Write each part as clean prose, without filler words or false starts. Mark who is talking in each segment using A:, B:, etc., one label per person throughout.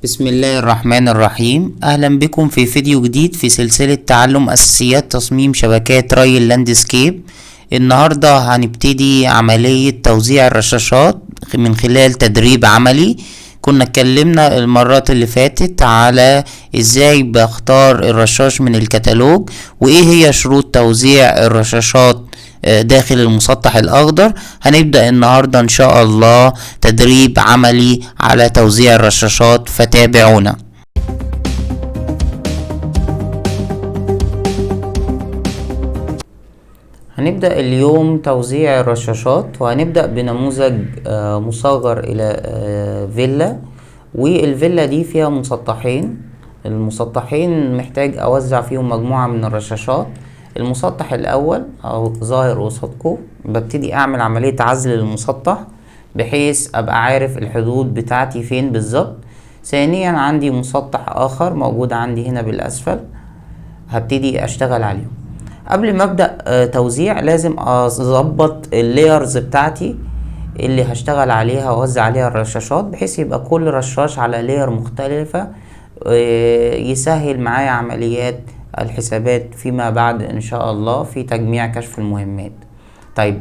A: بسم الله الرحمن الرحيم. اهلا بكم في فيديو جديد في سلسلة تعلم اساسيات تصميم شبكات ري ال landscape. النهاردة هنبتدي عملية توزيع الرشاشات من خلال تدريب عملي. كنا اتكلمنا المرات اللي فاتت على ازاي بختار الرشاش من الكتالوج وايه هي شروط توزيع الرشاشات داخل المسطح الاخضر. هنبدأ النهاردة ان شاء الله تدريب عملي على توزيع الرشاشات، فتابعونا. هنبدأ اليوم توزيع الرشاشات، وهنبدأ بنموذج مصغر الى فيلا، والفيلا دي فيها مسطحين. المسطحين محتاج اوزع فيهم مجموعة من الرشاشات. المسطح الاول او ظاهر قصادكم، ببتدي اعمل عملية عزل للمسطح بحيث ابقى عارف الحدود بتاعتي فين بالظبط. ثانيا عندي مسطح اخر موجود عندي هنا بالاسفل، هبتدي اشتغل عليهم. قبل ما ابدا توزيع لازم اظبط ال layers بتاعتي اللي هشتغل عليها واوزع عليها الرشاشات، بحيث يبقى كل رشاش على layer مختلفة، يسهل معايا عمليات الحسابات فيما بعد ان شاء الله في تجميع كشف المهمات.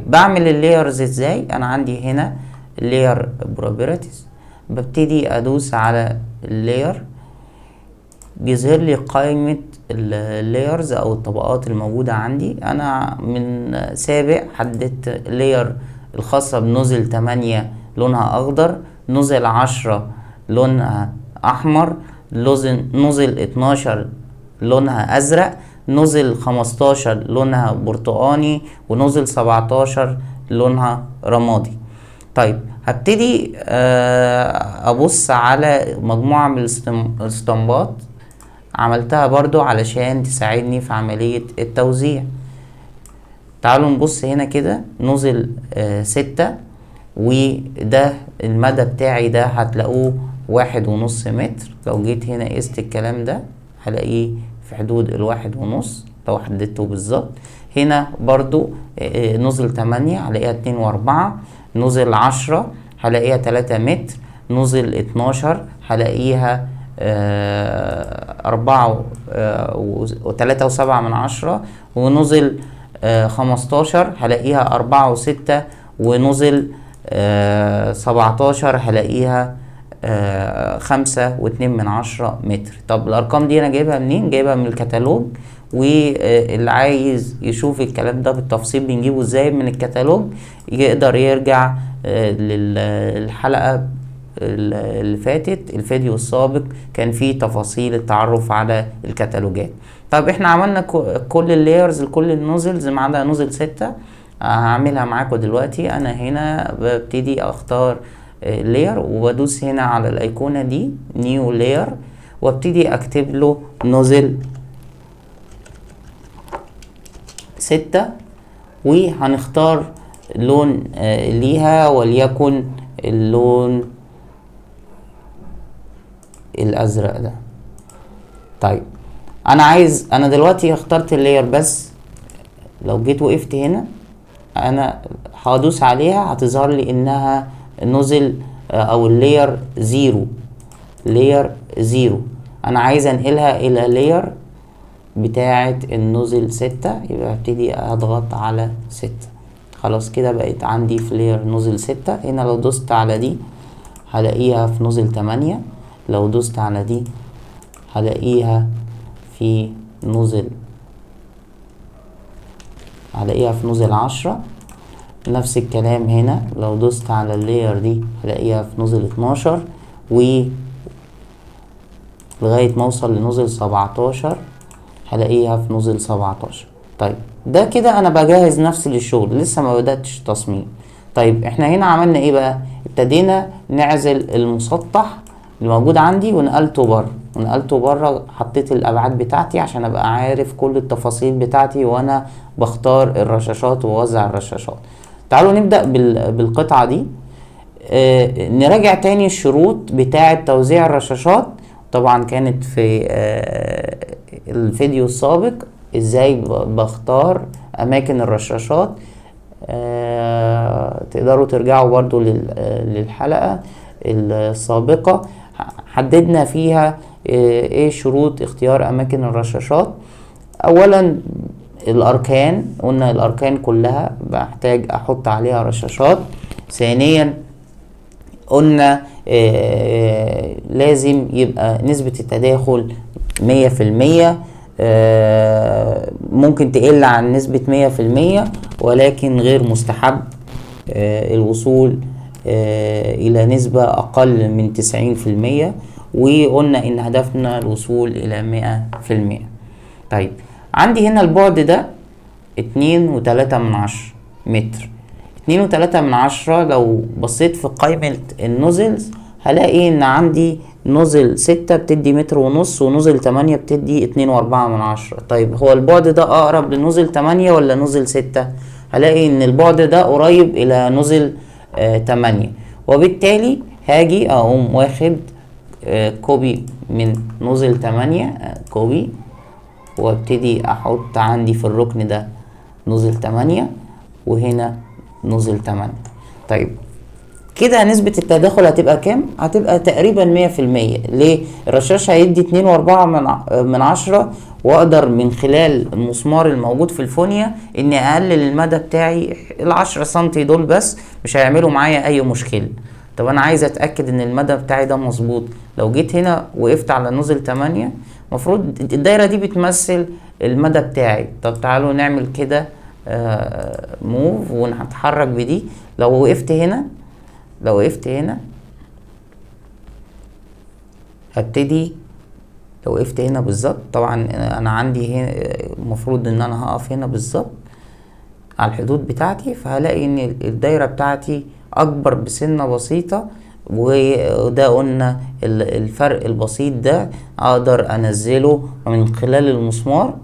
A: بعمل ال layers ازاي؟ انا عندي هنا layer properties، ببتدي ادوس على ال layer، بيظهر لي قائمة ال layers او الطبقات الموجودة عندي. انا من سابق حددت layer الخاصة ب nozzle 8 لونها اخضر، nozzle 10 لونها احمر، nozzle 12 لونها ازرق، nozzle 15 لونها برتقاني، و nozzle 17 لونها رمادي. هبتدي ابص على مجموعة من الاسطمبات عملتها برضو علشان تساعدني في عملية التوزيع. تعالوا نبص هنا كده، nozzle 6، وده المدى بتاعي ده هتلاقوه 1.5 متر. لو جيت هنا قست الكلام ده هلاقيه في حدود الواحد ونص لو حددته بالظبط. هنا برضو، nozzle 8 هلاقيها 2.4، nozzle 10 هلاقيها 3 متر، nozzle 12 هلاقيها، أربعة وتلاتة وسبعة من عشرة، و nozzle، 15 هلاقيها 4.6، و nozzle، 17 هلاقيها، خمسة واتنين من عشرة متر. طب الأرقام دي أنا جايبها منين؟ جايبها من الكتالوج، واللي عايز يشوف الكلام ده بالتفصيل بنجيبه ازاي من الكتالوج يقدر يرجع، للحلقة اللي فاتت، الفيديو السابق كان فيه تفاصيل التعرف على الكتالوجات. طب احنا عملنا كل ال layers لكل ال nozzles ما عدا nozzle 6، هعملها معاكم دلوقتي. انا هنا ببتدي اختار layer وبدوس هنا على الايقونة دي new layer، وابتدي اكتب له nozzle 6، وهنختار لون، ليها وليكن اللون الازرق ده. انا دلوقتي اخترت ال layer، بس لو جيت وقفت هنا انا هدوس عليها هتظهر لي انها nozzle، او ال layer 0، layer 0. انا عايز انقلها الى layer بتاعة ال nozzle 6، يبقى هبتدي اضغط على 6. خلاص كده بقت عندي في layer nozzle 6. هنا لو دوست على دي هلاقيها في nozzle 8، لو دوست على دي هلاقيها في nozzle، هلاقيها في nozzle 10. نفس الكلام هنا لو دوست على ال layer دي هلاقيها في nozzle 12، و لغاية ما اوصل ل nozzle 17 هلاقيها في nozzle 17. ده كده انا بجهز نفسي للشغل، لسه ما بدأتش تصميم. احنا هنا عملنا ايه بقى؟ ابتدينا نعزل المسطح الموجود عندي ونقلته بره، ونقلته بره، حطيت الابعاد بتاعتي عشان ابقى عارف كل التفاصيل بتاعتي وانا بختار الرشاشات ووزع الرشاشات. تعالوا نبدأ بالقطعة دي. نراجع تاني الشروط بتاعة توزيع الرشاشات. طبعا كانت في، الفيديو السابق ازاي بختار اماكن الرشاشات. تقدروا ترجعوا برضو للحلقة السابقة. حددنا فيها ايه شروط اختيار اماكن الرشاشات. اولا الاركان، قلنا الاركان كلها بحتاج احط عليها رشاشات. ثانيا قلنا لازم يبقى نسبة التداخل 100%، ممكن تقل عن نسبة 100% ولكن غير مستحب الوصول إلى نسبة أقل من 90%، وقلنا إن هدفنا الوصول إلى 100%. طيب عندي هنا البعد ده 2.3 متر، 2.3. لو بصيت في قائمة ال nozzles هلاقي إن عندي nozzle 6 بتدي متر ونص، و nozzle 8 بتدي 2.4. طيب هو البعد ده أقرب ل nozzle 8 ولا nozzle 6؟ هلاقي إن البعد ده قريب إلى nozzle 8، وبالتالي هاجي أقوم واخد copy من nozzle 8، copy، وابتدي أحط عندي في الركن ده nozzle 8 وهنا nozzle 8. طيب كده نسبة التداخل هتبقى كام؟ هتبقى تقريبا 100%. ليه؟ الرشاش هيدي 2.4، واقدر من خلال المسمار الموجود في الفونيا اني اقلل المدى بتاعي 10 سنتي دول بس، مش هيعملوا معايا اي مشكلة. طب انا عايز اتأكد ان المدى بتاعي ده مظبوط. لو جيت هنا وقفت على nozzle 8، المفروض الدايرة دي بتمثل المدى بتاعي. طب تعالوا نعمل كده move ونتحرك بدي. لو وقفت هنا، لو وقفت هنا هبتدي، لو وقفت هنا بالظبط، طبعا انا عندي هنا المفروض ان انا هقف هنا بالظبط على الحدود بتاعتي، فهلاقي ان الدايرة بتاعتي اكبر بسنة بسيطة، وده قلنا الفرق البسيط ده اقدر انزله من خلال المسمار.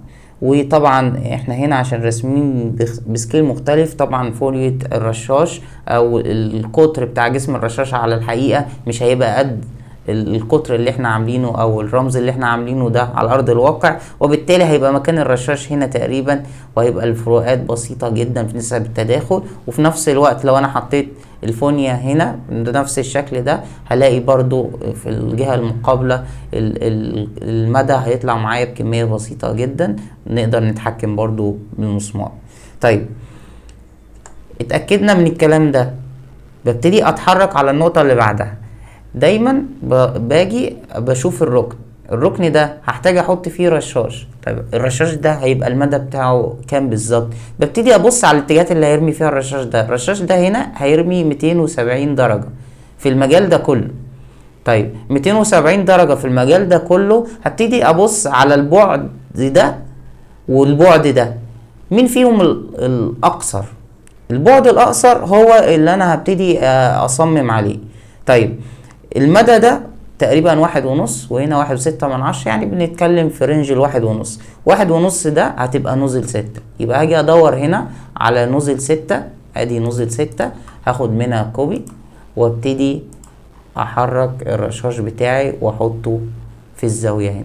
A: وطبعا احنا هنا عشان راسمين ب scale مختلف، طبعا فولية الرشاش او القطر بتاع جسم الرشاش على الحقيقة مش هيبقى قد القطر اللي احنا عاملينه او الرمز اللي احنا عاملينه ده على ارض الواقع، وبالتالي هيبقى مكان الرشاش هنا تقريبا، وهيبقى الفروقات بسيطة جدا في نسب التداخل. وفي نفس الوقت لو انا حطيت الفونيا هنا بنفس الشكل ده هلاقي برضو في الجهة المقابلة المدى هيطلع معايا بكمية بسيطة جدا، نقدر نتحكم برضو بالمسمار. طيب اتأكدنا من الكلام ده، ببتدي اتحرك على النقطة اللي بعدها. دايما باجي بشوف الركن، الركن ده هحتاج احط فيه رشاش. طيب الرشاش ده هيبقى المدى بتاعه كام بالظبط؟ ببتدي ابص على الاتجاهات اللي هيرمي فيها الرشاش ده. الرشاش ده هنا هيرمي 270 درجة في المجال ده كله. طيب 270 درجة في المجال ده كله، هبتدي ابص على البعد ده والبعد ده، مين فيهم الاقصر؟ البعد الاقصر هو اللي انا هبتدي اصمم عليه. طيب المدى ده تقريبا 1.5، وهنا 1.6، يعني بنتكلم في range 1.5. 1.5 ده هتبقى nozzle 6، يبقى هاجي ادور هنا على nozzle 6، ادي nozzle 6، هاخد منها copy وابتدي احرك الرشاش بتاعي واحطه في الزاوية هنا.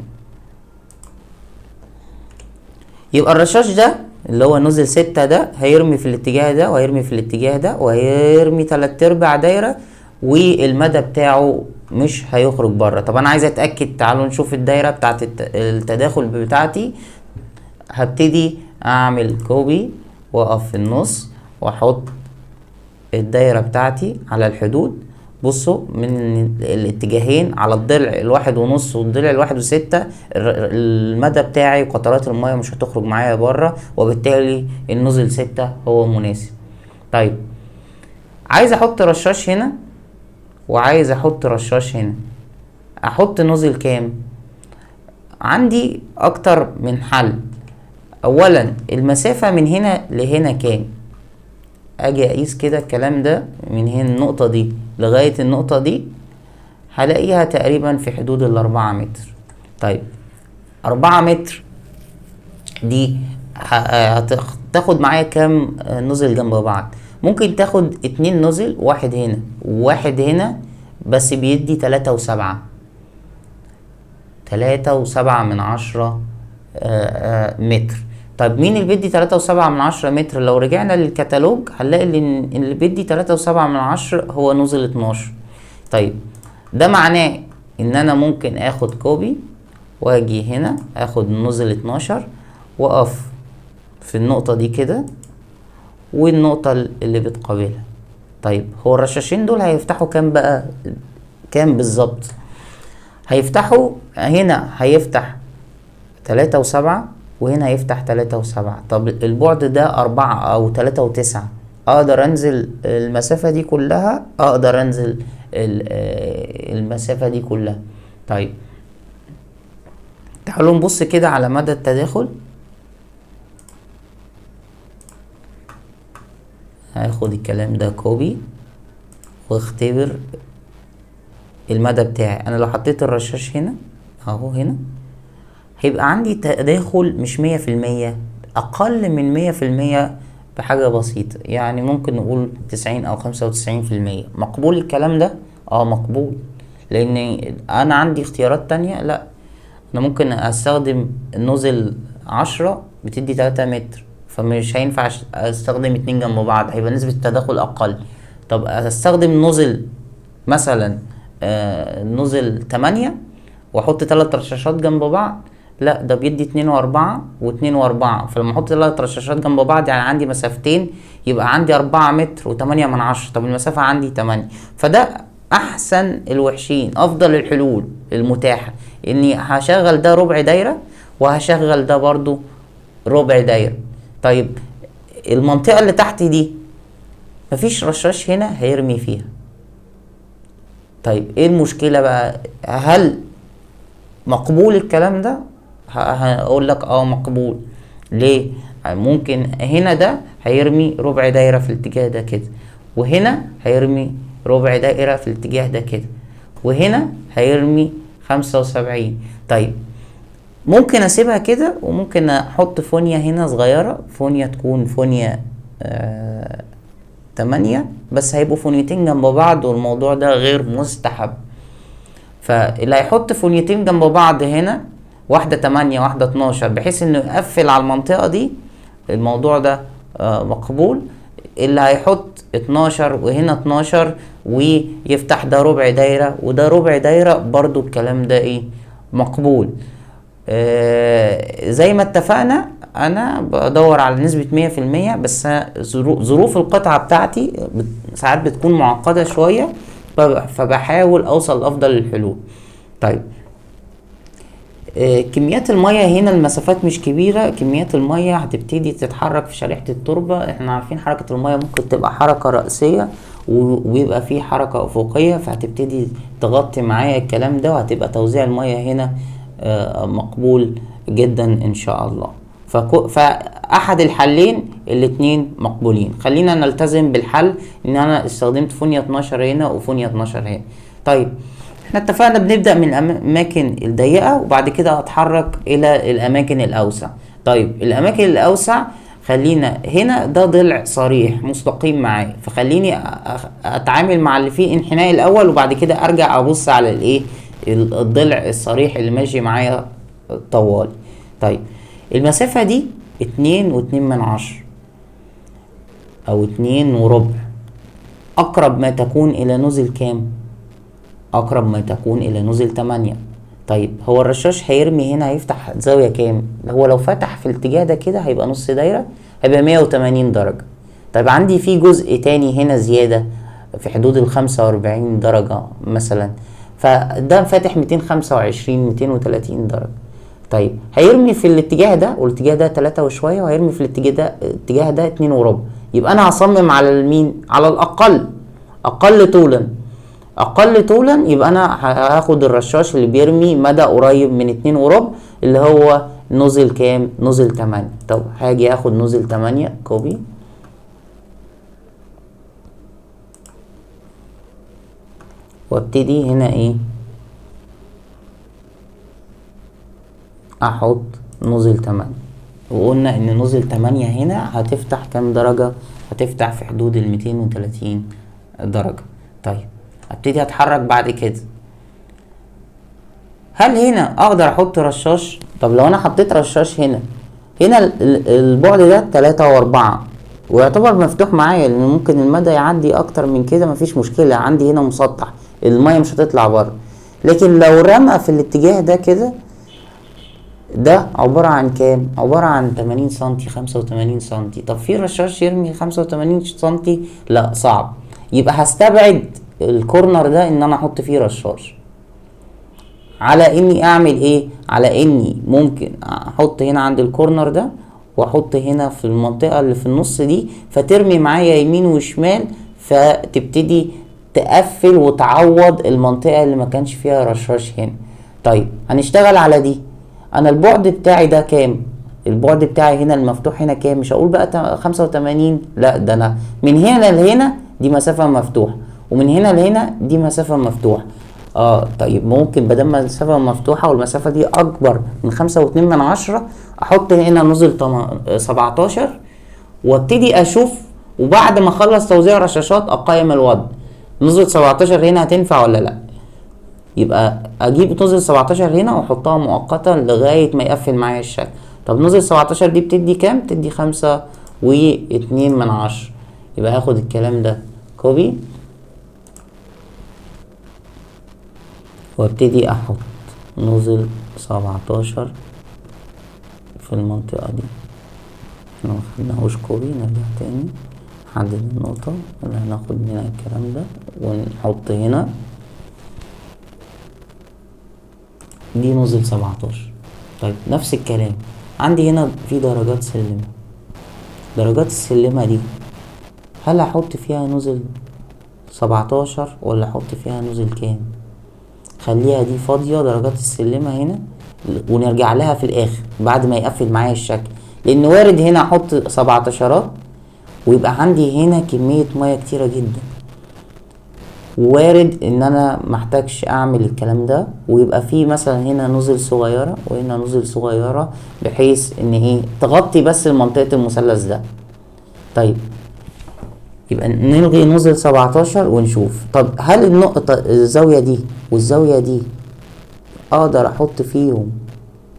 A: يبقى الرشاش ده اللي هو nozzle 6 ده هيرمي في الاتجاه ده وهيرمي في الاتجاه ده وهيرمي 3/4 دايرة، والمدى بتاعه مش هيخرج بره. طب انا عايز اتاكد، تعالوا نشوف الدايره بتاعت التداخل بتاعتي. هبتدي اعمل copy واقف في النص واحط الدايره بتاعتي على الحدود. بصوا من الاتجاهين على الضلع 1.5 والضلع 1.6، المدى بتاعي وقطرات المية مش هتخرج معايا بره، وبالتالي ال nozzle 6 هو مناسب. طيب عايز احط رشاش هنا وعايز احط رشاش هنا، احط nozzle كام؟ عندي اكتر من حل. اولا المسافة من هنا لهنا كام؟ اجي اقيس كده الكلام ده من هنا النقطة دي لغاية النقطة دي، هلاقيها تقريبا في حدود 4 متر. طيب 4 متر دي هتاخد معايا كام nozzle جنب بعض؟ ممكن تاخد 2 nozzle، واحد هنا وواحد هنا، بس بيدي 3.7، 3.7 متر. طيب مين اللي بيدي 3.7 متر؟ لو رجعنا للكتالوج هنلاقي اللي بيدي 3.7 هو nozzle 12. طيب ده معناه ان انا ممكن اخد copy واجي هنا اخد nozzle 12 واقف في النقطة دي كده والنقطة اللي بتقابلها. طيب هو الرشاشين دول هيفتحوا كام بقى؟ كام بالظبط؟ هيفتحوا هنا هيفتح 3.7 وهنا هيفتح 3.7. طب البعد ده 4 أو 3.9، أقدر أنزل المسافة دي كلها، أقدر أنزل المسافة دي كلها. طيب تعالوا نبص كده على مدى التداخل. هاخد الكلام ده copy واختبر المدى بتاعي. انا لو حطيت الرشاش هنا اهو هنا هيبقى عندي تداخل مش 100%، اقل من 100% بحاجة بسيطة، يعني ممكن نقول 90 او 95%. مقبول الكلام ده؟ مقبول، لان انا عندي اختيارات تانية. لا، انا ممكن استخدم nozzle 10 بتدي 3 متر، فمش هينفع استخدم 2 جنب بعض، هيبقى نسبة التداخل اقل. طب استخدم nozzle مثلا، nozzle 8 واحط 3 رشاشات جنب بعض، لا ده بيدي 2 و4 و2 و4، فلما احط 3 رشاشات جنب بعض يعني عندي مسافتين، يبقى عندي 4 متر وتمانية من عشرة. طب المسافة عندي 8، فده احسن الوحشين، افضل الحلول المتاحة، اني هشغل ده ربع دايرة وهشغل ده برضو ربع دايرة. طيب المنطقة اللي تحت دي مفيش رشاش هنا هيرمي فيها. طيب ايه المشكلة بقى؟ هل مقبول الكلام ده؟ هقول لك مقبول. ليه؟ ممكن هنا ده هيرمي ربع دايرة في الاتجاه ده كده، وهنا هيرمي ربع دائرة في الاتجاه ده كده، وهنا هيرمي 75. طيب ممكن اسيبها كده، وممكن احط فونيا هنا صغيرة، فونيا تكون فونيا 8، بس هيبقوا فونيتين جنب بعض، والموضوع ده غير مستحب. فاللي هيحط فونيتين جنب بعض هنا، واحدة 8 واحدة 12، بحيث انه يقفل على المنطقة دي، الموضوع ده مقبول. اللي هيحط 12 وهنا 12 ويفتح ده ربع دايرة وده ربع دايرة، برضو الكلام ده ايه؟ مقبول. زي ما اتفقنا انا بدور على نسبة 100%، بس ظروف القطعة بتاعتي ساعات بتكون معقدة شوية، فبحاول اوصل لافضل الحلول. طيب كميات المية هنا المسافات مش كبيرة، كميات المية هتبتدي تتحرك في شريحة التربة. احنا عارفين حركة المية ممكن تبقى حركة رأسية ويبقى في حركة أفقية، فهتبتدي تغطي معايا الكلام ده، وهتبقى توزيع المية هنا مقبول جدا إن شاء الله. فأحد الحلين الاتنين مقبولين. خلينا نلتزم بالحل إن أنا استخدمت فونيا 12 هنا وفونيا 12 هنا. طيب احنا اتفقنا بنبدأ من الأماكن الضيقة وبعد كده أتحرك إلى الأماكن الأوسع. طيب الأماكن الأوسع خلينا هنا ده ضلع صريح مستقيم معايا، فخليني أتعامل مع اللي فيه انحناء الأول، وبعد كده أرجع أبص على الإيه؟ الضلع الصريح اللي ماشي معايا طوالي. طيب المسافة دي 2.2 أو 2.25، أقرب ما تكون إلى نزل كام؟ أقرب ما تكون إلى نزل 8. طيب هو الرشاش هيرمي هنا هيفتح زاوية كام؟ هو لو فتح في الاتجاه ده كده هيبقى نص دايرة، هيبقى 180 درجة. طيب عندي في جزء تاني هنا زيادة في حدود 45 درجة مثلا، فده فاتح 225 230 درجة. طيب هيرمي في الاتجاه ده والاتجاه ده 3 وشوية، وهيرمي في الاتجاه ده الاتجاه ده 2.25. يبقى أنا هصمم على المين؟ على الأقل، أقل طولا، أقل طولا. يبقى أنا هاخد الرشاش اللي بيرمي مدى قريب من 2.25 اللي هو nozzle كام؟ nozzle 8. طب هاجي اخد nozzle 8 copy، وابتدي هنا ايه؟ احط nozzle 8. وقلنا ان nozzle 8 هنا هتفتح كام درجة؟ هتفتح في حدود 230 درجة. طيب ابتدي اتحرك بعد كده. هل هنا اقدر احط رشاش؟ طب لو انا حطيت رشاش هنا، هنا البعد ده 3 و4 ويعتبر مفتوح معايا، لان ممكن المدى يعدي اكتر من كده مفيش مشكلة، عندي هنا مسطح المية مش هتطلع بره. لكن لو رمى في الاتجاه ده كده، ده عبارة عن كام؟ عبارة عن 80 سنتي، 85 سنتي. طب في رشاش يرمي 85 سنتي؟ لا صعب. يبقى هستبعد ال corner ده ان انا احط فيه رشاش، على اني اعمل ايه؟ على اني ممكن احط هنا عند ال corner ده، واحط هنا في المنطقة اللي في النص دي، فترمي معايا يمين وشمال، فتبتدي تقفل وتعوض المنطقة اللي ما كانش فيها رشاش هنا. طيب هنشتغل على دي. انا البعد بتاعي ده كام؟ البعد بتاعي هنا المفتوح هنا كام؟ مش هقول بقى 85، لا ده انا من هنا لهنا دي مسافة مفتوحة، ومن هنا لهنا دي مسافة مفتوحة. طيب ممكن بدل ما المسافة مفتوحة والمسافة دي اكبر من 5.2 احط هنا نزل 17، وابتدي اشوف، وبعد ما اخلص توزيع رشاشات اقيم الوضع. نزل 17 هنا هتنفع ولا لا؟ يبقى اجيب نزل 17 هنا واحطها مؤقتا لغاية ما يقفل معايا الشكل. طب نزل 17 دي بتدي كام؟ بتدي 5.2. يبقى هاخد الكلام ده copy وابتدي احط nozzle 17 في المنطقة دي. احنا ما خدناهوش copy، نرجع تاني نحدد النقطة اللي هناخد منها الكلام ده ونحط هنا دي nozzle 17. طيب نفس الكلام عندي هنا في درجات سلمة. درجات السلمة دي هل احط فيها nozzle 17 ولا احط فيها nozzle كام؟ خليها دي فاضية درجات السلمة هنا، ونرجع لها في الاخر بعد ما يقفل معايا الشكل، لان وارد هنا احط 17 ويبقى عندي هنا كمية مية كتيرة جدا، وارد ان انا محتاجش اعمل الكلام ده، ويبقى في مثلا هنا نزل صغيرة وهنا نزل صغيرة، بحيث ان ايه تغطي بس منطقة المثلث ده. طيب يبقى نلغي نزل 17 ونشوف. طب هل النقطة الزاوية دي والزاوية دي اقدر احط فيهم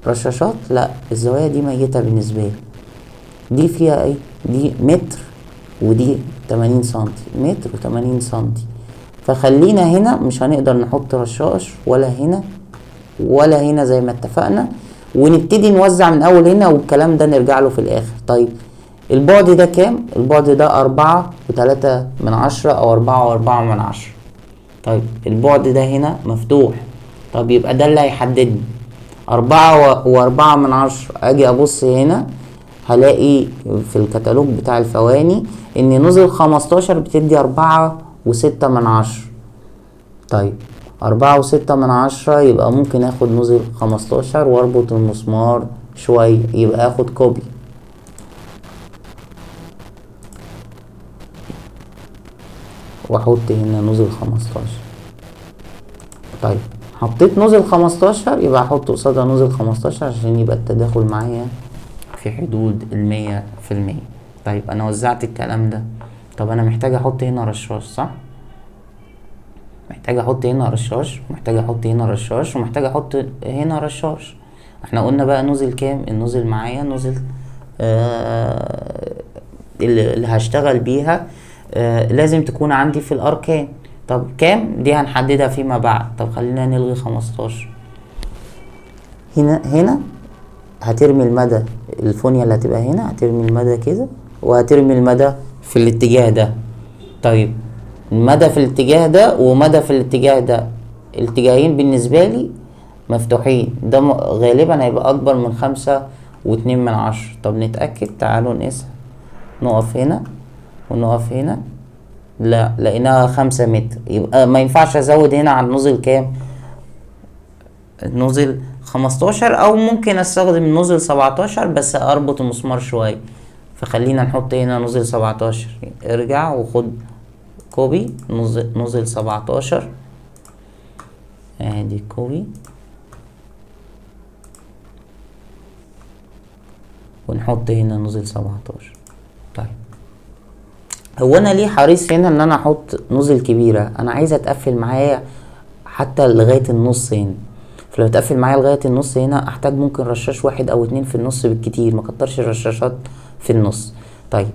A: رشاشات؟ لا، الزوايا دي ميتة بالنسبة لي. دي فيها ايه؟ دي متر ودي 80 سنتي، متر و80 سنتي. فخلينا هنا مش هنقدر نحط رشاش ولا هنا ولا هنا زي ما اتفقنا، ونبتدي نوزع من اول هنا، والكلام ده نرجع له في الاخر. طيب البعد ده كام؟ البعد ده 4.3 او 4.4. طيب البعد ده هنا مفتوح، طب يبقى ده اللي هيحددني 4.4. اجي ابص هنا هلاقي في الكتالوج بتاع الفواني ان نزل 15 بتدي 4.6. طيب 4.6 يبقى ممكن اخد nozzle 15 واربط المسمار شوية، يبقى اخد copy واحط هنا nozzle 15. طيب حطيت nozzle 15 يبقى احط قصادها nozzle 15 عشان يبقى التداخل معايا في حدود 100%. طيب انا وزعت الكلام ده. طب انا محتاج احط هنا رشاش، صح؟ محتاج احط هنا رشاش، ومحتاج احط هنا رشاش، ومحتاج احط هنا رشاش. احنا قلنا بقى nozzle كام؟ ال nozzle معايا nozzle اللي هشتغل بيها لازم تكون عندي في الاركان. طب كام دي هنحددها فيما بعد. طب خلينا نلغي 15. هنا هترمي المدى، الفونيا اللي هتبقى هنا هترمي المدى كده، وهترمي المدى في الاتجاه ده. طيب المدى في الاتجاه ده ومدى في الاتجاه ده، الاتجاهين بالنسبة لي مفتوحين، ده غالبا هيبقى اكبر من 5.2. طب نتأكد، تعالوا نقيسها، نقف هنا ونقف هنا، لا لقيناها 5 متر، يبقى ما ينفعش ازود هنا على ال nozzle كام؟ ال nozzle 15، او ممكن استخدم nozzle 17 بس اربط المسمار شوية. فخلينا نحط هنا nozzle 17، ارجع وخد copy nozzle 17، ادي copy، ونحط هنا nozzle 17. طيب هو انا ليه حريص هنا ان انا احط nozzle كبيرة؟ انا عايزة اتقفل معايا حتى لغاية النص هنا، فلو اتقفل معايا لغاية النص هنا احتاج ممكن رشاش 1 او 2 في النص بالكتير، ما كترش الرشاشات في النص. طيب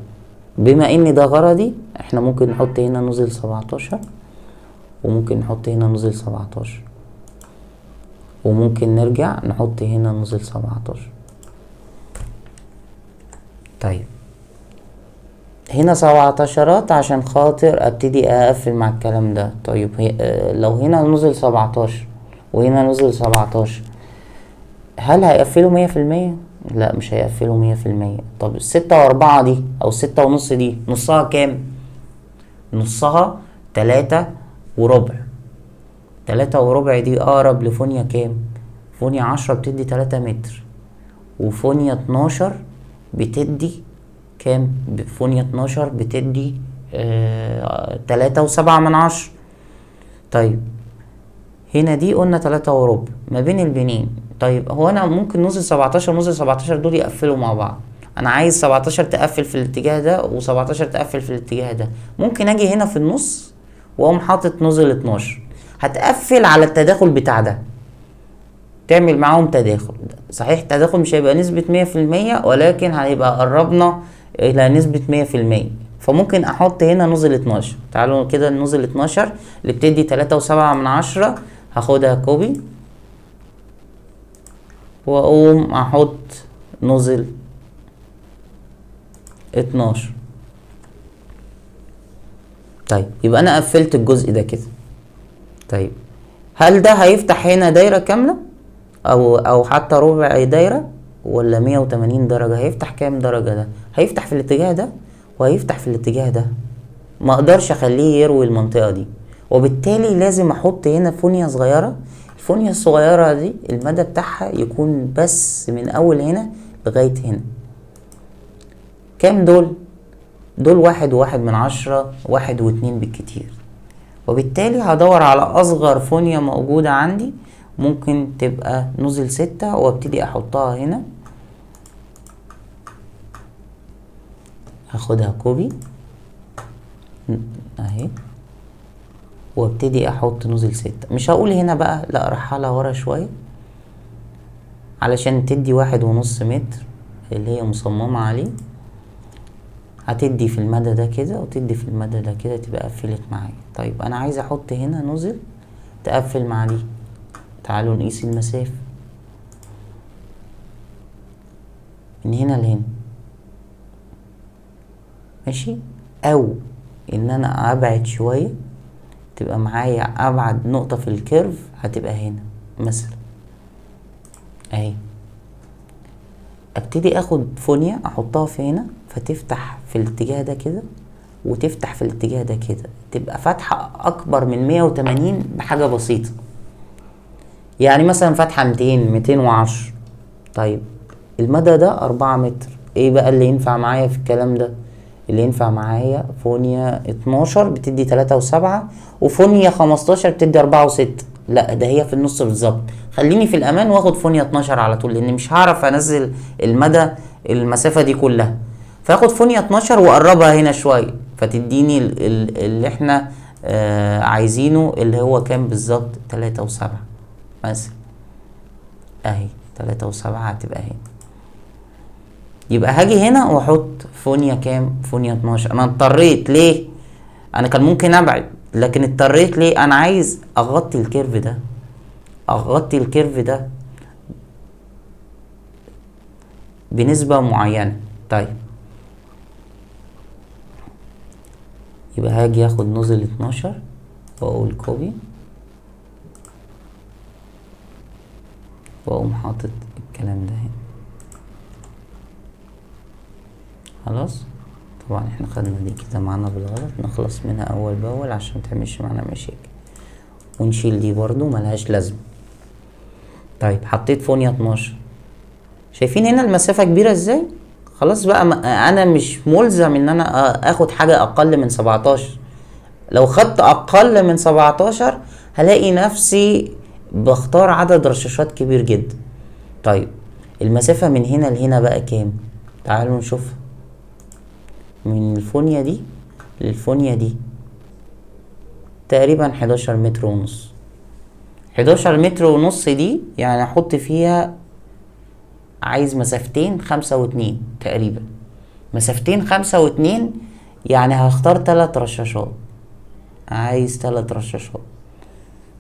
A: بما ان ده غرضي، احنا ممكن نحط هنا nozzle 17 وممكن نحط هنا nozzle 17. وممكن نرجع نحط هنا nozzle 17. طيب هنا 17 عشان خاطر ابتدي اقفل مع الكلام ده. طيب لو هنا nozzle 17 وهنا nozzle 17، هل هيقفلوا 100%؟ لا مش هيقفلوا 100%. طب 6.4 دي او 6.5 دي نصها كام؟ نصها 3.25. 3.25 دي اقرب لفونيا كام؟ فونيا 10 بتدي 3 متر، وفونيا 12 بتدي كام؟ فونيا 12 بتدي 3.7. طيب هنا دي قلنا 3.25 ما بين البنين. طيب هو انا ممكن nozzle 17 nozzle 17 دول يقفلوا مع بعض، انا عايز 17 تقفل في الاتجاه ده و17 تقفل في الاتجاه ده، ممكن اجي هنا في النص واقوم حاطط nozzle 12، هتقفل على التداخل بتاع ده، تعمل معاهم تداخل. صحيح التداخل مش هيبقى نسبة 100%، ولكن هيبقى قربنا الى نسبة 100%. فممكن احط هنا nozzle 12. تعالوا كده ال nozzle 12 اللي بتدي 3.7، هاخدها copy واقوم احط nozzle 12. طيب يبقى انا قفلت الجزء ده كده. طيب هل ده هيفتح هنا دايرة كاملة او حتى ربع دايرة ولا 180 درجة؟ هيفتح كام درجة ده؟ هيفتح في الاتجاه ده وهيفتح في الاتجاه ده، ما اقدرش اخليه يروي المنطقة دي، وبالتالي لازم احط هنا فونيا صغيرة. الفونيا الصغيرة دي المدى بتاعها يكون بس من اول هنا لغاية هنا. كام دول؟ دول 1.1، 1.2 بالكتير. وبالتالي هدور على اصغر فونيا موجودة عندي، ممكن تبقى nozzle 6، وابتدي احطها هنا. هاخدها copy اهي، وابتدي احط nozzle 6. مش هقول هنا بقى، لا ارحلها ورا شوية علشان تدي 1.5 متر اللي هي مصممة عليه. هتدي في المدى ده كده وتدي في المدى ده كده، تبقى قفلت معايا. طيب انا عايز احط هنا nozzle تقفل مع دي. تعالوا نقيس المسافة من هنا لهنا، ماشي، او ان انا ابعد شوية تبقى معايا ابعد نقطة في ال curve هتبقى هنا مثلا اهي. ابتدي اخد فونيا احطها في هنا، فتفتح في الاتجاه ده كده وتفتح في الاتجاه ده كده، تبقى فتحة اكبر من 180 بحاجة بسيطة، يعني مثلا فتحة 200 210. طيب المدى ده 4 متر، ايه بقى اللي ينفع معايا في الكلام ده؟ اللي ينفع معايا فونيا 12 بتدي 3.7، وفونيا 15 بتدي 4.6. لا ده هي في النص بالظبط، خليني في الامان واخد فونيا 12 على طول، لان مش هعرف انزل المدى المسافة دي كلها. فاخد فونيا 12 واقربها هنا شوية، فتديني اللي احنا عايزينه، اللي هو كام بالظبط؟ 3.7 مثلا اهي، 3.7 هتبقى هنا. يبقى هاجي هنا واحط فونيا كام؟ فونيا 12. انا اضطريت ليه؟ انا كان ممكن ابعد، لكن اضطريت ليه؟ انا عايز اغطي ال curve ده، اغطي ال curve ده بنسبة معينة. طيب يبقى هاجي اخد nozzle 12 واقول copy، واقوم حاطط الكلام ده هنا. خلاص طبعا احنا خدنا دي كده معانا بالغلط، نخلص منها اول باول عشان متعملش معانا مشاكل، ونشيل دي برضو ملهاش لازمه. طيب حطيت فونيا 12، شايفين هنا المسافة كبيرة ازاي؟ خلاص بقى انا مش ملزم ان انا اخد حاجة اقل من 17. لو خدت اقل من 17 هلاقي نفسي بختار عدد رشاشات كبير جدا. طيب المسافة من هنا لهنا بقى كام؟ تعالوا نشوفها. من الفونيا دي للفونيا دي تقريبا 11 متر ونص. 11 متر ونص دي يعني احط فيها، عايز مسافتين 5 و2 تقريبا، مسافتين 5 و2، يعني هختار 3 رشاشات، عايز 3 رشاشات.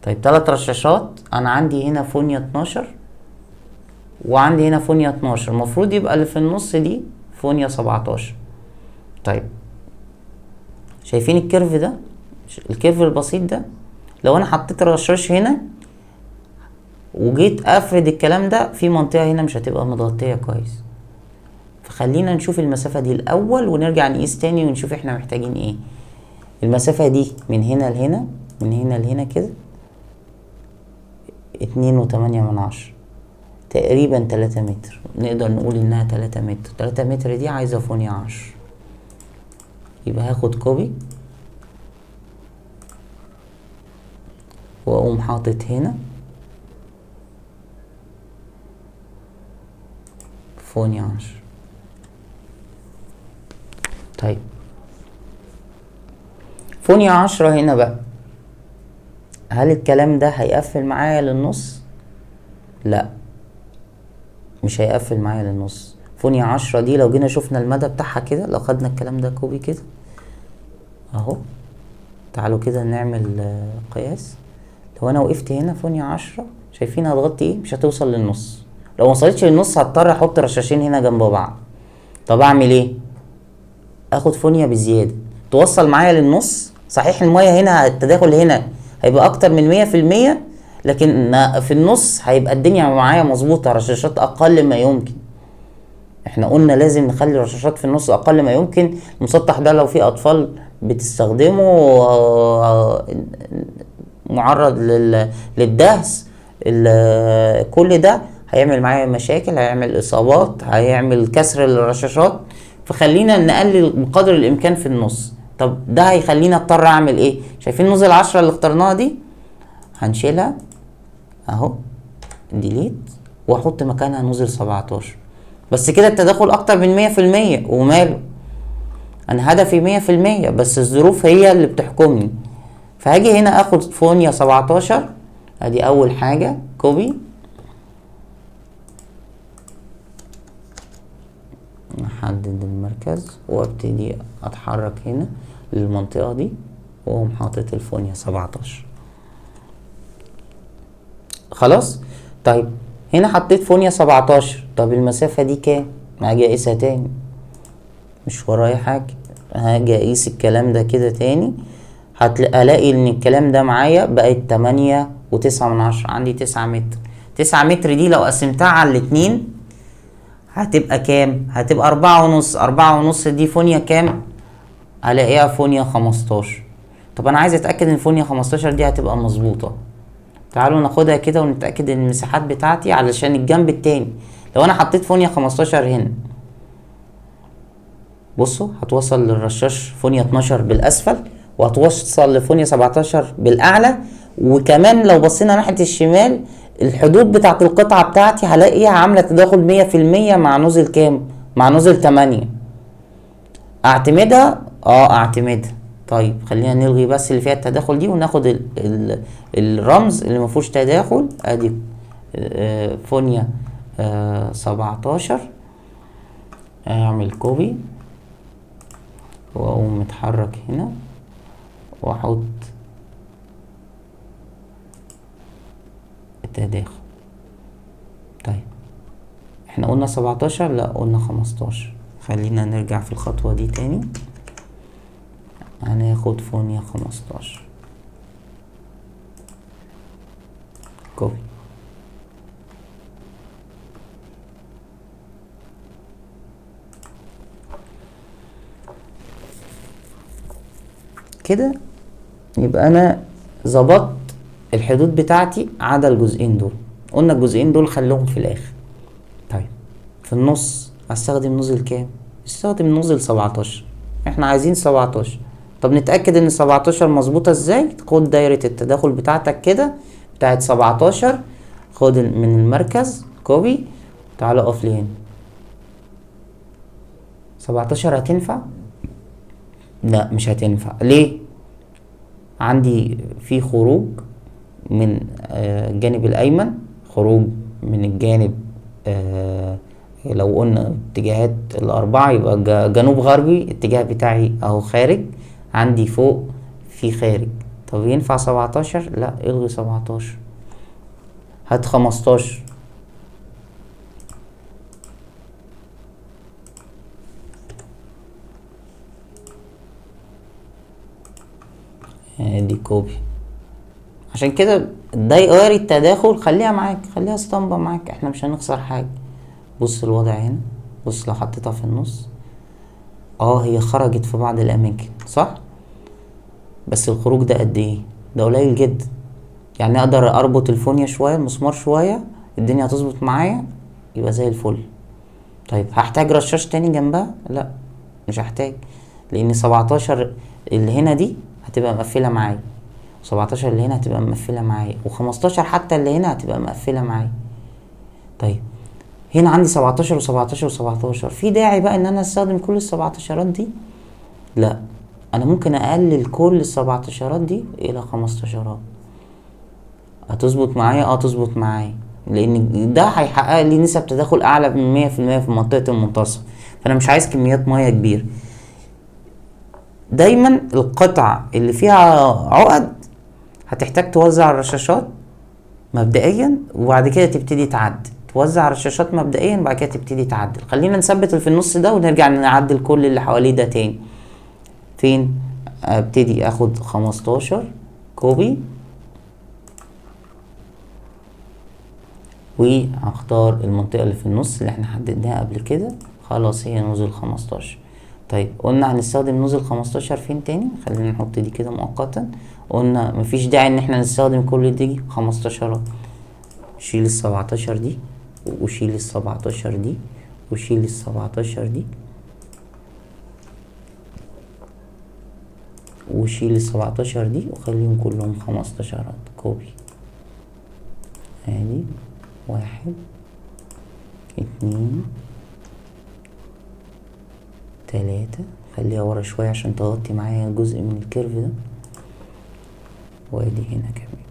A: طيب 3 رشاشات، انا عندي هنا فونيا 12 وعندي هنا فونيا 12، المفروض يبقى اللي في النص دي فونيا 17. طيب شايفين ال curve ده؟ ال curve البسيط ده لو انا حطيت رشاش هنا وجيت افرد الكلام ده في منطقة هنا مش هتبقى متغطية كويس. فخلينا نشوف المسافة دي الاول ونرجع نقيس تاني ونشوف احنا محتاجين ايه. المسافة دي من هنا لهنا، من هنا لهنا كده 2.8 تقريبا 3 متر، نقدر نقول انها 3 متر. 3 متر دي عايزة فونيا 10، يبقى هاخد copy واقوم حاطط هنا فونيا 10. طيب فونيا 10 هنا بقى، هل الكلام ده هيقفل معايا للنص؟ لا مش هيقفل معايا للنص. فونيا 10 دي لو جينا شفنا المدى بتاعها كده، لو خدنا الكلام ده copy كده اهو، تعالوا كده نعمل قياس. لو انا وقفت هنا فونيا 10، شايفين هتغطي ايه؟ مش هتوصل للنص. لو ما وصلتش للنص هضطر احط رشاشين هنا جنب بعض. طب اعمل ايه؟ اخد فونيا بزيادة توصل معايا للنص. صحيح المية هنا التداخل هنا هيبقى اكتر من 100%، لكن في النص هيبقى الدنيا معايا مظبوطة، رشاشات اقل ما يمكن. احنا قلنا لازم نخلي الرشاشات في النص اقل ما يمكن. المسطح ده لو فيه اطفال بتستخدمه معرض للدهس، كل ده هيعمل معايا مشاكل، هيعمل اصابات، هيعمل كسر للرشاشات. فخلينا نقلل بقدر الامكان في النص. طب ده هيخلينا اضطر اعمل ايه؟ شايفين نوزل 10 اللي اخترناها دي؟ هنشيلها اهو ديليت واحط مكانها نوزل 17. بس كده التداخل اكتر من 100%. وماله، انا هدفي 100% بس الظروف هي اللي بتحكمني. فهاجي هنا اخد فونيا 17، ادي اول حاجة copy، احدد المركز وابتدي اتحرك هنا للمنطقة دي واقوم حاطط الفونيا 17. خلاص. طيب هنا حطيت فونيا 17، طب المسافة دي كام؟ هاجي اقيسها تاني، مش ورايا حاجة، هاجي اقيس الكلام ده كده تاني، هلاقي ان الكلام ده معايا بقت 8.9، عندي 9 متر. 9 متر دي لو قسمتها على الاتنين هتبقى كام؟ هتبقى 4.5. 4.5 دي فونيا كام؟ هلاقيها فونيا 15. طب انا عايز اتأكد ان فونيا 15 دي هتبقى مظبوطة. تعالوا ناخدها كده ونتأكد ان المساحات بتاعتي علشان الجنب التاني. لو انا حطيت فونيا 15 هنا، بصوا هتوصل للرشاش فونيا 12 بالاسفل، وهتوصل لفونيا 17 بالاعلى. وكمان لو بصينا ناحية الشمال الحدود بتاعت القطعة بتاعتي هلاقيها عاملة تداخل 100% مع نزل كام؟ مع نزل 8. اعتمدها؟ اعتمدها. طيب خلينا نلغي بس اللي فيها التداخل دي وناخد الرمز اللي مفيهوش تداخل. ادي فونيا 17، اعمل copy واقوم متحرك هنا واحط التداخل. طيب احنا قلنا 17، لا قلنا 15. خلينا نرجع في الخطوة دي تاني، هناخد فونيا 15 copy. كده يبقى انا ظبطت الحدود بتاعتي عدا الجزئين دول. قلنا الجزئين دول خلوهم في الاخر. طيب في النص هستخدم nozzle كام؟ استخدم nozzle 17، احنا عايزين 17. طب نتأكد ان 17 مظبوطة ازاي؟ خد دايرة التداخل بتاعتك كده بتاعت 17، خد من المركز copy، تعالى اقف لي هنا. 17 هتنفع؟ لا مش هتنفع. ليه؟ عندي في خروج من الجانب الايمن، خروج من الجانب لو قلنا اتجاهات الاربعة يبقى جنوب غربي، الاتجاه بتاعي اهو خارج، عندي فوق في خارج. طب ينفع 17؟ لا، الغي 17، هات 15. دي copy. عشان كده دوائر التداخل خليها معاك، خليها اسطمبة معاك، احنا مش هنخسر حاجة. بص الوضع هنا، بص لو حطيتها في النص، هي خرجت في بعض الاماكن صح، بس الخروج ده قد ايه؟ ده قليل جدا. يعني اقدر اربط الفونيا شوية، المسمار شوية، الدنيا هتظبط معايا، يبقى زي الفل. طيب هحتاج رشاش تاني جنبها؟ لا مش هحتاج، لان 17 اللي هنا دي هتبقى مقفلة معايا، و17 اللي هنا هتبقى مقفلة معايا، و15 حتى اللي هنا هتبقى مقفلة معايا. طيب هنا عندي 17 و17 و17، في داعي بقى ان انا استخدم كل السبعتاشرات دي؟ لا، انا ممكن اقلل كل السبعتاشرات دي الى 15. هتظبط معايا؟ تظبط معايا، لان ده هيحقق لي نسب تداخل اعلى من 100% في منطقة المنتصف، فانا مش عايز كميات مية كبيرة. دايما القطع اللي فيها عقد هتحتاج توزع الرشاشات مبدئيا، وبعد كده تبتدي تعدل. توزع الرشاشات مبدئيا وبعد كده تبتدي تعدل. خلينا نثبت اللي في النص ده ونرجع نعدل كل اللي حواليه ده تاني. فين؟ ابتدي اخد 15 copy، وهختار المنطقة اللي في النص اللي احنا حددناها قبل كده، خلاص هي nozzle 15. طيب قلنا هنستخدم nozzle 15 فين تاني؟ خلينا نحط دي كده مؤقتا. قلنا مفيش داعي ان احنا نستخدم كل دي 15. شيل ال17 دي، وشيل ال17 دي، وشيل ال17 دي، وشيل ال17 دي، وخليهم كلهم 15 copy. ادي 1 2 3، خليها ورا شوية عشان تغطي معايا جزء من ال curve ده، وادي هنا كمان.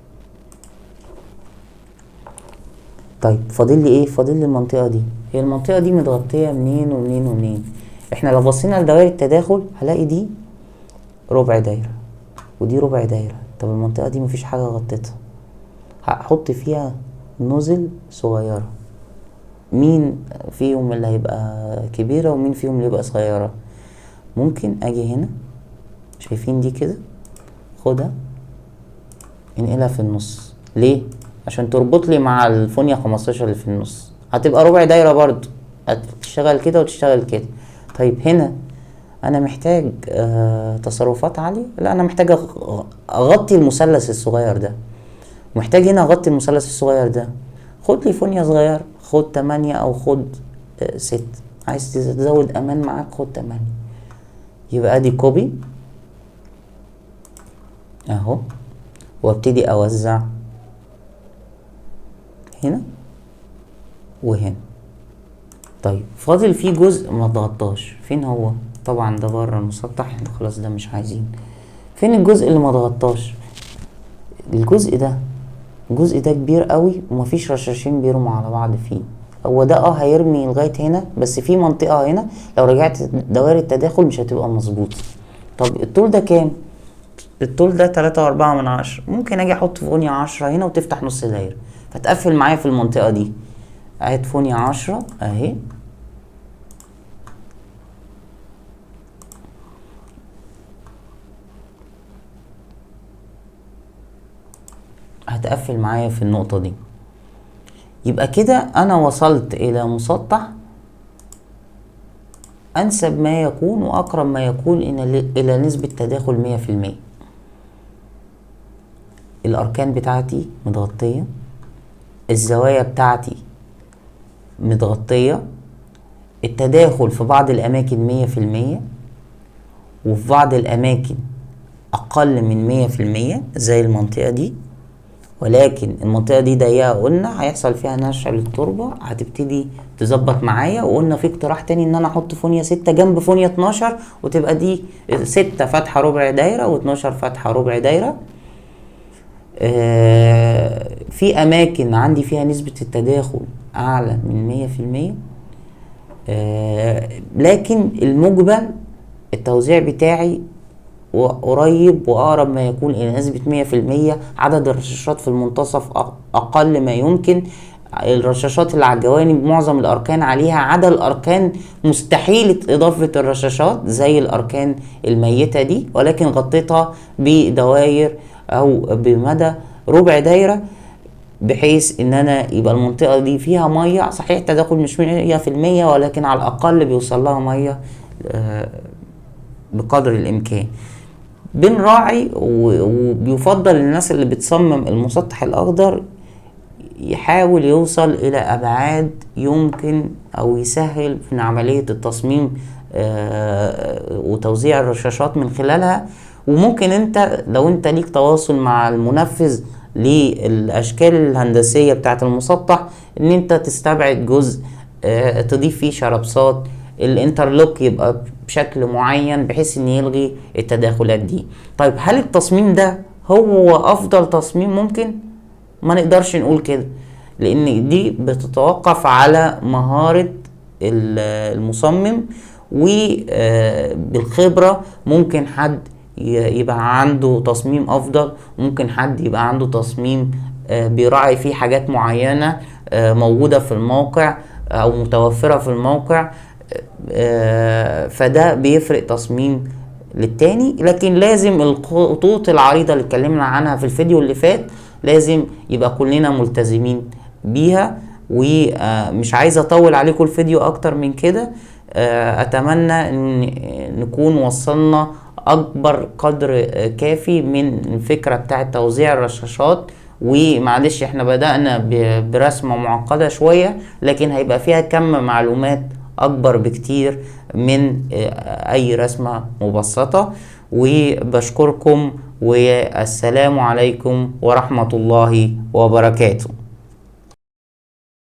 A: طيب فاضل لي ايه؟ فاضل لي المنطقة دي. هي المنطقة دي متغطية منين ومنين ومنين؟ احنا لو بصينا لدوائر التداخل هلاقي دي ربع دايرة ودي ربع دايرة. طب المنطقة دي مفيش حاجة غطيتها، هحط فيها نوزل صغيرة. مين فيهم اللي هيبقى كبيرة ومين فيهم اللي هيبقى صغيرة؟ ممكن اجي هنا، شايفين دي كده، خدها انقلها في النص. ليه؟ عشان تربط لي مع الفونيا 15 اللي في النص، هتبقى ربع دايرة برضو، هتشتغل كده وتشتغل كده. طيب هنا انا محتاج تصرفات عالية؟ لا، انا محتاج اغطي المثلث الصغير ده، محتاج هنا اغطي المثلث الصغير ده. خد لي فونيا صغير، خد 8 او خد 6. عايز تزود امان معاك خد 8. يبقى ادي copy اهو، وابتدي اوزع هنا وهنا. طيب فاضل فيه جزء ما ضغطتاش، فين هو؟ طبعا ده بره المسطح، احنا خلاص ده مش عايزين. فين الجزء اللي ما ضغطتاش؟ الجزء ده، الجزء ده كبير قوي ومفيش رشاشين بيرموا على بعض فيه. هو ده هيرمي لغاية هنا، بس في منطقة هنا لو رجعت دوائر التداخل مش هتبقى مظبوطة. طب الطول ده كام؟ الطول ده 3.4. ممكن اجي احط فونيا 10 هنا وتفتح نص دايرة، فتقفل معايا في المنطقة دي. اهي فونيا 10 اهي، هتقفل معايا في النقطة دي. يبقى كده انا وصلت الى مسطح انسب ما يكون واقرب ما يكون الى نسبة تداخل 100%. الاركان بتاعتي متغطية، الزوايا بتاعتي متغطية، التداخل في بعض الاماكن 100% وفي بعض الاماكن اقل من 100% زي المنطقة دي، ولكن المنطقة دي ضيقة قلنا هيحصل فيها نشع للتربة، هتبتدي تظبط معايا. وقلنا في اقتراح تاني ان انا احط فونيا 6 جنب فونيا 12، وتبقى دي 6 فاتحة ربع دايرة و12 فاتحة ربع دايرة. في اماكن عندي فيها نسبة التداخل اعلى من 100%، لكن المجمل التوزيع بتاعي قريب وأقرب ما يكون إلى نسبة 100%. عدد الرشاشات في المنتصف أقل ما يمكن. الرشاشات اللي على الجوانب معظم الأركان عليها، عدا الأركان مستحيلة إضافة الرشاشات زي الأركان الميتة دي، ولكن غطيتها بدوائر أو بمدى ربع دايرة بحيث إن أنا يبقى المنطقة دي فيها مية. صحيح التداخل مش 100%، ولكن على الأقل بيوصل لها مية بقدر الإمكان. بنراعي وبيفضل الناس اللي بتصمم المسطح الأخضر يحاول يوصل إلى أبعاد يمكن أو يسهل في عملية التصميم وتوزيع الرشاشات من خلالها. وممكن انت لو انت ليك تواصل مع المنفذ للأشكال الهندسية بتاعة المسطح ان انت تستبعد جزء، تضيف فيه شرابصات، الانترلوك يبقى بشكل معين بحيث ان يلغي التداخلات دي. طيب هل التصميم ده هو افضل تصميم ممكن؟ ما نقدرش نقول كده، لان دي بتتوقف على مهارة المصمم وبالخبرة. ممكن حد يبقى عنده تصميم افضل، ممكن حد يبقى عنده تصميم بيراعي فيه حاجات معينة، موجودة في الموقع او متوفرة في الموقع، فده بيفرق تصميم للتاني. لكن لازم الخطوط العريضة اللي اتكلمنا عنها في الفيديو اللي فات لازم يبقى كلنا ملتزمين بيها. ومش عايز اطول عليكم الفيديو اكتر من كده. اتمنى ان نكون وصلنا اكبر قدر كافي من الفكرة بتاعة توزيع الرشاشات. ومعلش احنا بدأنا برسمة معقدة شوية، لكن هيبقى فيها كم معلومات اكبر بكتير من اي رسمة مبسطة. وبشكركم، والسلام عليكم ورحمة الله وبركاته.